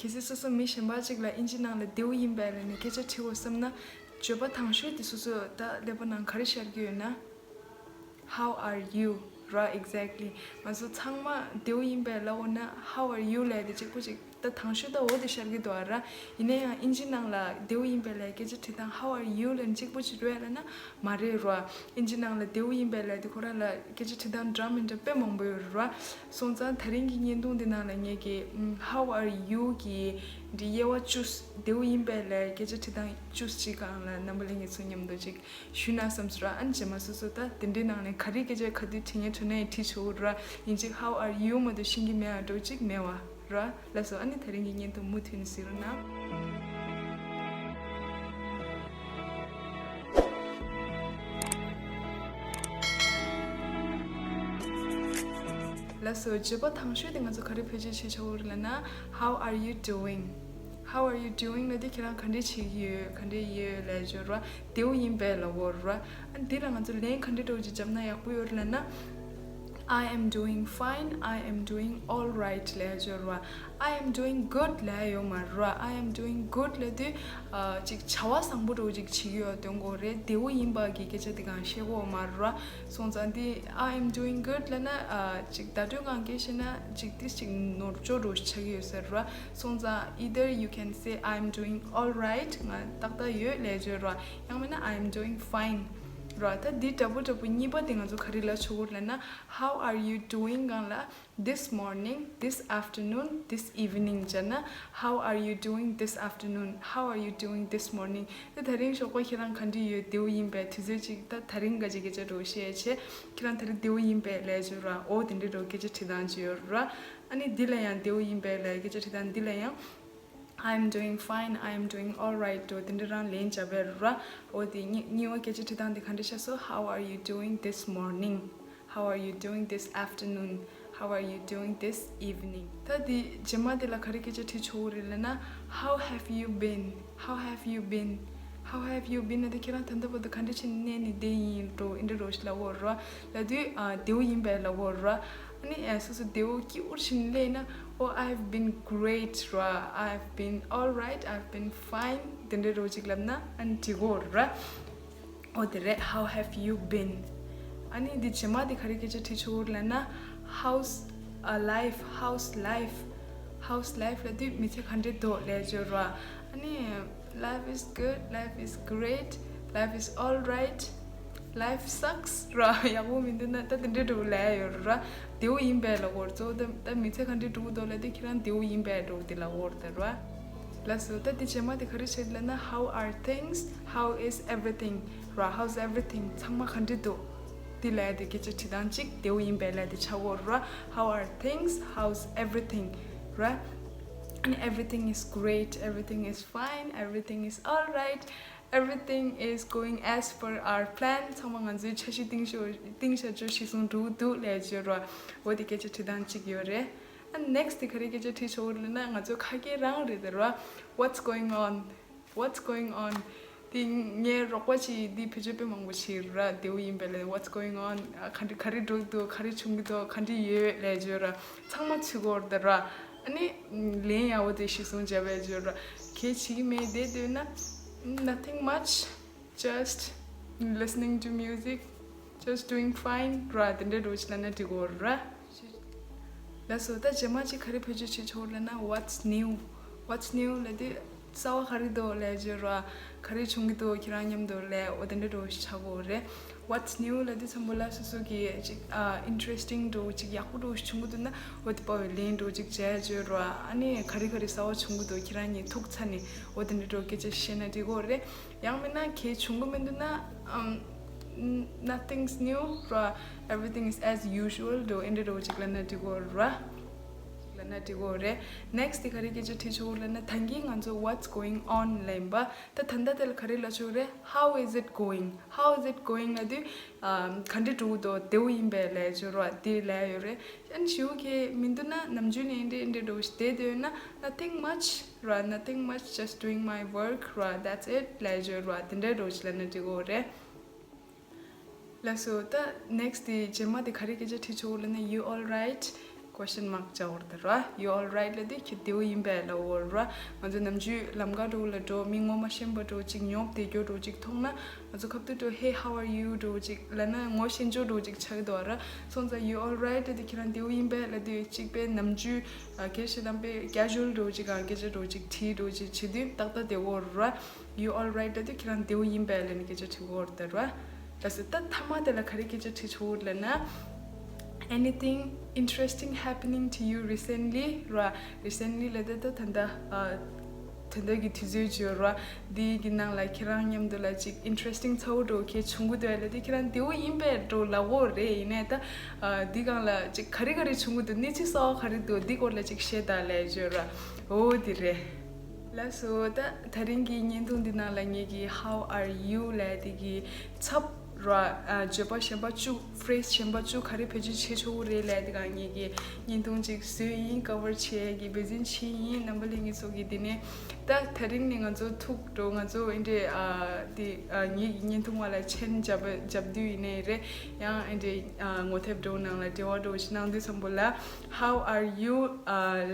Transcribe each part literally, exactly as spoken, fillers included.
གལ་སྲིད་སོ་སོ་མི་གཞན་པ་གཅིག་ལ་ཨིན་ཇི་ནང་ལ་བདེ་པོ་ཡིན་པས་ལབ་ནས་སྐད་ཆ་དྲིས་པ་བསམ་ན། བརྗོད་པ་དང་ཤོས་དེ་སོ་སོ་ད་ཀླད་པ་ནང་ག་རེ་ཤར་གྱི་ཡོད་ན། How are you? ར། Exactly. ང་ཚོ་ཚང་མ་བདེ་པོ་ཡིན་པས་ལབ་འོ་ན། How are you? ལབ་དེ་གཅིག་པོ་གཅིག་ད་དང་ཤོས་ད་འོ་དེ་ཤར་གྱི་འདུག་ཨ་ར། ཡིན་ན་ཡང་ཨིན་ཇི་ནང་ལ་བདེ་པོ་ཡིན་པས་ལབ་སྐད་ཆ་དྲིས་སྟངས། How are you? ལབ་གཅིག་པོ་གཅིག་རེད་ལབ་ན་མ་རེད་ར། ཨིན་ཇི་ནང་ལ་བདེ་པོ་ཡིན་པས་ལབ་དེ་ཁོ་རང་ལ་སྐད་ཆ་དྲིས་སྟངས་འདྲ་མི་འདྲ་དཔེ་མང་པོ་ཡོད་ར། སོང་ཙང་དེ་རིང་གི་བརྙན་ཐུང་འདི་ནང་ལ་ངས་ཀྱིས་ཨམ། How are you? གི་འདི་དབྱེ་བ་བཅུ། བདེ་པོ་ཡིན་པས་ལབ་སྐད་ཆ་དྲིས་སྟངས་བཅུ་གཅིག་སྒང་ལ་རྣམ་པ་ལྷན་རྒྱས་ཚོ་མཉམ་དུ་ཅིག་ཞུས་ན་བསམ་སོང་ར། ཨ་ནི་རྗེས་མ་སོ་སོ་ད་དེ་འདྲའི་ནང་ནས་ག་རེ་སྐད་ཆ་ག་དུས་དྲི་སྙིང་བྲོ་ན་ཡང་དྲི་ཆོག་ར། ཡིན་གཅིག How are you? མ་གཏོགས་ཤེས་ཀྱི་མེད་ཨ་འགྲོ་གཅིག་མེད་བ་ར། ལགས་སོ། ཨ་ནི་དེ་རིང་གི་བརྙན་ཐུང་མུ་མཐུད་ནས་གཟིགས་རོགས་གནང་། ལགས་སོ། བརྗོད་པ་དང་ཤོས་དེ་ང་ཚོ་ག་རེ་བེད་སྤྱོད་བྱེད་ཆོག་རེད་ལབ་ན། How are you doing? How are you doing? ལབ་དེ་ཁྱེད་རང་ག་འདྲས་བྱེད་ཀྱི་ཡོད། ག་འདྲས་ཡོད་ལབ་བརྗོད་ར། བདེ་པོ་ཡིན་པས་ལབ་དགོས་ར། ཨ་འདི་ལ་ང་ཚོ་ལན་ག་འདྲས་འདྲ་བོ་ཅིག་བརྒྱབ་ན་ཡག་པོ་ཡོད་རེད་ལབ་ན། I am doing fine. I am doing all right ལབ་བརྗོད་ར། I am doing good ལབ་ཡོད་མ་ར། I am doing good ལབ་དུས་ཨ་ཅིག་བྱ་བ་བཟང་པོ་འདྲ་བོ་ཅིག་བྱེད་ཀྱི་ཡོད་སྟོན་དགོས་རེད། བདེ་པོ་ཡིན་པ་གི་སྐད་ཆ་དེ་གང་བཤད་དགོས་མ་ར། སོང་ཙང་འདི་I am doing good ལབ་ན་ཨ་ཅིག་བརྡ་སྤྲོད་སྒང་སྐད་བཤད་ན་ཅིག་ཏིས་ཅིག་ནོར་བཅོས་འདྲ་བོ་ཞིག་ཆགས་ཀྱི་ཡོད་ས་ར། སོང་ཙང་either you can say I am doing all right, ང་ཏག་ཏག་ཡོད་ལབ་བརྗོད་ར། ཡང་མིན་ན I am doing fine ར། ད་འདི་འདྲ་པོ་འདྲ་པོ་གཉིས་པ་དེ་ང་ཚོ་ག་རེ་ལབ་ཆོག་གི་རེད་ལབ་ན། How are you doing སྒང་ལ། This morning, this afternoon, this evening བྱས་ན། How are you doing this afternoon? How are you doing this morning? དེ་དེ་རིང་ཞོགས་པ་ཁྱེད་རང་ག་འདྲ་ཡོད། བདེ་པོ་ཡིན་པས། དུས་ཚོད་ཅིག་ད་དེ་རིང་ག་ཅིག་སྐད་ཆ་འདྲ་བོ་བཤད་བྱས། ཁྱེད་རང་དེ་རིང་བདེ་པོ་ཡིན་པས་ལབ་བརྗོད་ར། འོ་དེ་འདྲ་འདྲ་བོ་སྐད་ཆ་དྲི་སྟངས་ཅིག་ཡོད་ར། ཨ་ནི་འདི་ལ་ཡང་བདེ་པོ་ཡིན་པས་ལབ་སྐད་ཆ་དྲི་སྟངས་འདི་ལ་ཡང་། I am doing fine, I am doing all right འདྲ་བོ་དེ་འདྲ་རང་ལན་བརྒྱབ་པ་ར། འོ་དེ་གཉིས་གཉིས་པ་སྐད་ཆ་དྲི་སྟངས་དེ་ག་འདྲ་ཤར་སོང་། How are you doing this morning? How are you doing this afternoon? How are you doing this evening? ད་དེ་རྗེས་མ་དེ་ལ་ག་རེ་སྐད་ཆ་དྲི་ཆོག་གི་རེད་ལབ་ན། How have you been? How have you been? How have you been? ལབ་དེ་ཁྱེད་རང་ད་ལྟ་བར་དུ་ག་འདྲ་བྱས་ནས་གནས་ནས་བསྡད་ཡིན་འདྲ་བོ་འདི་འདྲ་འདྲ་བོ་ཞིག་ལབ་དགོས་ར། ལབ་དུས་ཨ་བདེ་པོ་ཡིན་པས་ལབ་དགོས་ར། ཨ་ནི་ཨ་སོ་སོ་བདེ་པོ་སྐྱིད་པོ་བྱས་ནས་སླེབས་ན། Oh, I've been great ར། I've been all right, I've been fine དེ་འདྲ་འདྲ་བོ་ཅིག་ལབ་ན་ཨ་ནི་འགྲིག་གི་ར། འོ་དེ་རེད། How have you been? ཨ་ནི་འདི་རྗེས་མ་དེ་ག་རེ་སྐད་ཆ་དྲི་ཆོག་ལབ་ན། How's a life? How's life? How's life ལབ་དུས་མི་ཚེ་ག་འདྲ་འདུག་ལབ་བརྗོད་ར། ཨ་ནི། Life is good, life is great, life is all right, life sucks ར། ཡག་པོ་མི་འདུག་ན་ད་དེ་འདྲ་འདྲ་བོ་ལབ་ཡོད་ར། བདེ་པོ་ཡིན་པས་ལབ་དགོས་ར། གཙོ་བོ་ད་ད་མི་ཚེ་ག་འདྲ་འགྲོ་གི་འདུག་ལབ་དུས་ཁྱེད་རང་བདེ་པོ་ཡིན་པས་འདྲ་བོ་དེ་ལབ་དགོས་ར། ལགས་སོ། ད་དེ་རྗེས་མ་དེ་ག་རེ་བྱེད་ལབ་ན། How are things? How is everything? ར། How's everything? ཚང་མ་ག་འདྲ་འདུག་དེ་ལབ་དེ་སྐད་ཆ་དྲི་སྟངས་གཅིག་བདེ་པོ་ཡིན་པས་ལབ་དེ་ཆགས་ཡོད་ར། How are things? How's everything? ར། And everything is great, everything is fine, everything is all right, everything is going as per our plan. ཚང་མ་ང་ཚོའི་འཆར་གཞི་བཏིང་ཤོ་བཏིང་བཞག་ཅོ་གཞི་བཟུང་འགྲོ་འདུག་ལབ་བརྗོད་ར། འོ་དེ་སྐད་ཆ་དྲི་སྟངས་གཅིག་ཡོད་རེད། And next དེ་ག་རེ་སྐད་ཆ་དྲི་ཆོག་ལབ་ན། ང་ཚོ་ཁ་སྐད་རང་རེད་དེ་ར། What's going on? What's going on? དེ་ངའི་རོགས་པ་ཅིག་དེ་བེད་སྤྱོད་དཔེ་མང་པོ་བྱེད་ར། བདེ་པོ་ཡིན་པས་ལབ། What's going on? ཨ་ག་འདྲ་ག་རེ་འགྲོ་གི་འདུག་ག་རེ་བྱུང་གི་འདུག་ག་འདྲ་ཡོད་ལབ་བརྗོད་ར། ཚང་མ་ཚུད་ཀྱི་ཡོད་རེད་ད་ར། ཨ་ནི་ལན་ཡག་པོ་དེ་གཞི་བཟུང་བྱས་པ་བརྗོད་ར། གལ་བྱེད་ཀྱི་མེད་བསྡད་འདོད་ན། Nothing much, just listening to music, just doing fine ར། དེ་འདྲ་འདྲ་བོ་ཅིག་ལབ་ན་འགྲིག་གི་ཡོད་ར། ལགས་སོ། ད་རྗེས་མ་ཅིག་ག་རེ་བེད་སྤྱོད་བྱེད་ཆོག་ལབ་ན། What's new? What's new ལབ་དུས་གསར་པ་ག་རེ་འདུག་ལབ་བརྗོད་ར། ག་རེ་བྱུང་གི་འདུག་ཁྱེད་རང་མཉམ་དུ་ལབ། འོ་དེ་འདྲ་འདྲ་བོ་ཞིག་ཆགས་ཀྱི་ཡོད་རེད། What's new ལབ་དུས་ཚང་པོ་ལ་སོ་སོ་གི་ཅིག་ཨ་interesting འདྲ་བོ་ཅིག་ཡག་པོ་འདྲ་བོ་ཞིག་བྱུང་གི་འདུག་ན། འོ་དེ་དཔའ་བའི་ལན་འདྲ་བོ་ཅིག་བྱས་བརྗོད་ར། ཨ་ནི་ག་རེ་ག་རེ་གསར་པ་བྱུང་གི་འདུག་ཁྱེད་རང་གཉིས་ཐུག་ཚར་ནས་འོ་དེ་འདྲ་འདྲ་བོ་སྐད་ཆ་བཤད་ན་འགྲིག་གི་ཡོད་རེད། ཡང་མིན་ན་གལ་བྱུང་གི་མི་འདུག་ན། ཨམ། Nothing's new ར། Everything is as usual འདྲ་བོ་འདི་འདྲ་བོ་ཅིག་ལབ་ན་འགྲིག་གི་ཡོད་ར། ལབ་ན་འགྲིག་གི་ཡོད་རེད། Next དེ་ག་རེ་སྐད་ཆ་དྲི་ཆོག་ལབ་ན། ད་གིན་ང་ཚོ་What's going on ལབ་ཡིན་པ། ད་ད་ལྟ་དེ་ལ་ག་རེ་ལབ་ཆོག་རེད། How is it going? How is it going ལབ་དུས་ཨམ། ག་འདྲ་འགྲོ་གི་འདུག་བདེ་པོ་ཡིན་པས་ལབ་ཆོག་ར། དེ་ལབ་ཡོད་རེད། ཨ་ནི་ཞུ་གི་མི་འདུག་ན། ནམ་རྒྱུན་ནས་འདི་འདྲ་འདྲ་བོ་ཞིག་བསྡད་འདོད་ན། Nothing much ར། Nothing much, just doing my work ར། That's it ལབ་བརྗོད་ར། དེ་འདྲ་འདྲ་བོ་ཞིག་ལབ་ན་འགྲིག་གི་ཡོད་རེད། ལགས་སོ། ད་next དེ་རྗེས་མ་དེ་ག་རེ་སྐད་ཆ་དྲི་ཆོག་ལབ་ན། You all right? Question mark བྱ་བར་དེ་ར། You alright ལབ་དུས་ཁྱོད་བདེ་པོ་ཡིན་པས་ལབ་འོ་ར། ང་ཚོ་ནམ་རྒྱུན་ལམ་ཁ་འགྲོ་ལ་འགྲོ་མི་ངོ་མ་ཤེས་པ་འགྲོ་ཅིག་ཉོབ་བསྡད་རྒྱུ་འགྲོ་ཅིག་མཐོང་ན་ང་ཚོ་ཁ་ཐུག་འགྲོ་Hey, how are you འགྲོ་ཅིག་ལབ་ན་ངོ་ཤེས་རྒྱུ་འགྲོ་ཅིག་ཆགས་འདུག་ར། སོང་ཙང་You alright ལབ་དུས་ཁྱེད་རང་བདེ་པོ་ཡིན་པས་ལབ་དུས་གཅིག་པས་ནམ་རྒྱུན་གལ་སྲིད་དམ་པའི་casual འགྲོ་ཅིག་གང་སྐད་ཆ་འགྲོ་ཅིག་དྲིས་འགྲོ་ཅིག་བྱེད་དུས་ཏག་ཏག་བདེ་པོ་ར། You alright ལབ་དུས་ཁྱེད་རང་བདེ་པོ་ཡིན་པས་ལབ་ནས་སྐད་ཆ་དྲི་གོ་ར། ད་སུ་ད་མཐའ་མ་དེ་ལ་ག་རེ་སྐད་ཆ་དྲི་ཆོག་ལབ་ན། Anything interesting happening to you recently ར། Recently ལབ་དུས་ད་ད་ད་ད་ལྟ་གི་དུས་ཚོད་བརྗོད་ར། འདི་གི་ནང་ལ་ཁྱེད་རང་མཉམ་དུ་ལ་ཅིག་interesting ཚ་བོ་འགྲོ་ཁྱེད་བྱུང་གི་འདུག་ལབ་དུས་ཁྱེད་རང་བདེ་པོ་ཡིན་པས་འགྲོ་ལབ་འོ་རེད། ཡིན་ནའི་ད་འདི་སྒང་ལ་ཅིག་ག་རེ་ག་རེ་བྱུང་གི་འདུག་གནས་ཚུལ་གསར་པ་ག་རེ་འདུག་འདི་སྐོར་ལ་ཅིག་བཤད་དང་ལབ་བརྗོད་ར། འོ་འདི་རེད། ལགས་སོ། ད་ད་རིང་གི་བརྙན་ཐུང་འདི་ནང་ལ་ངེད་ཀྱི་How are you ལབ་དེ་གི་ཚབ་ར། ཨ། བརྗོད་པ་གཞན་པ་བཅུ། Phrase གཞན་པ་བཅུ་ག་རེ་བེད་སྤྱོད་བྱེད་ཆོག་གི་རེད་ལབ་དེ་ག་ངེད་ཀྱི་བརྙན་ཐུང་ཅིག་བཟོས་ཡིན། Cover བྱེད་ཀྱི་འབད་བརྩོན་བྱས་ཡིན། རྣམ་པ་ལྷན་རྒྱས་ཚོ་གི་དེ་ནས་ད་ད་རིང་ནས་ང་ཚོ་ཐུག་འགྲོ་ང་ཚོ་ཨེ་འདྲས་ཨ་དེ་ཨ་ངེད་ཀྱི་བརྙན་ཐུང་བ་ལ་མཆན་རྒྱབ་རྒྱབ་དུས་ཡིན་ནའི་རེད། ཡང་ཨེ་འདྲས་ཨ་ངོ་དེབ་འགྲོ་ནང་ལ་འབྲེལ་བ་འགྲོ་ཞིག་གནང་དུས་ཙམ་པོ་ལ། How are you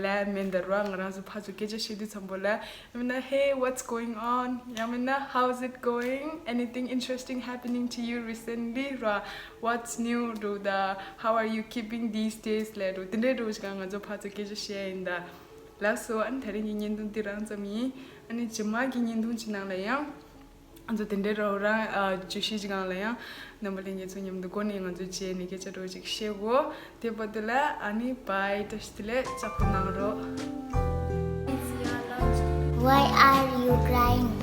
ལབ་མེད་འདར་བ། ང་རང་ཚོ་ཕར་ཚུར་སྐད་ཆ་བཤད་དུས་ཙམ་པོ་ལ། ཡང་མིན་ན། Hey, what's going on? ཡང་མིན་ན། How's it going? Anything interesting happening to you recently ར། What's new ར། How are you keeping these days ལབ་ར། དེ་འདྲའི་ར་ཞིག་ང་ཚོ་ཕར་ཚུར་སྐད་ཆ་བཤད་ཡིན་ད། ལགས་སོ། ཨ་ནི་ད་རིང་གི་བརྙན་ཐུང་འདི་རང་ཙམ་ཡིན། ཨ་ནི་རྗེས་མ་གི་བརྙན་ཐུང་ཅིག་ནང་ལ་ཡང་། ང་ཚོ་དེ་འདྲའི་རོགས་རང་ཨ་བརྗོད་གཞི་ཅིག་སྒང་ལ་ཡང་རྣམ་པ་ལྷན་རྒྱས་ཚོ་མཉམ་དུ་སྒོ་ནས་ང་ཚོ་མཇལ་ནས་སྐད་ཆ་འདྲ་བོ་ཅིག་བཤད་དགོས། དེ་བར་དུ་ལ་ཨ་ནི་bye བཀྲ་ཤིས་བདེ་ལེགས། ལྕགས་པོ་གནང་རོགས། Why are you crying?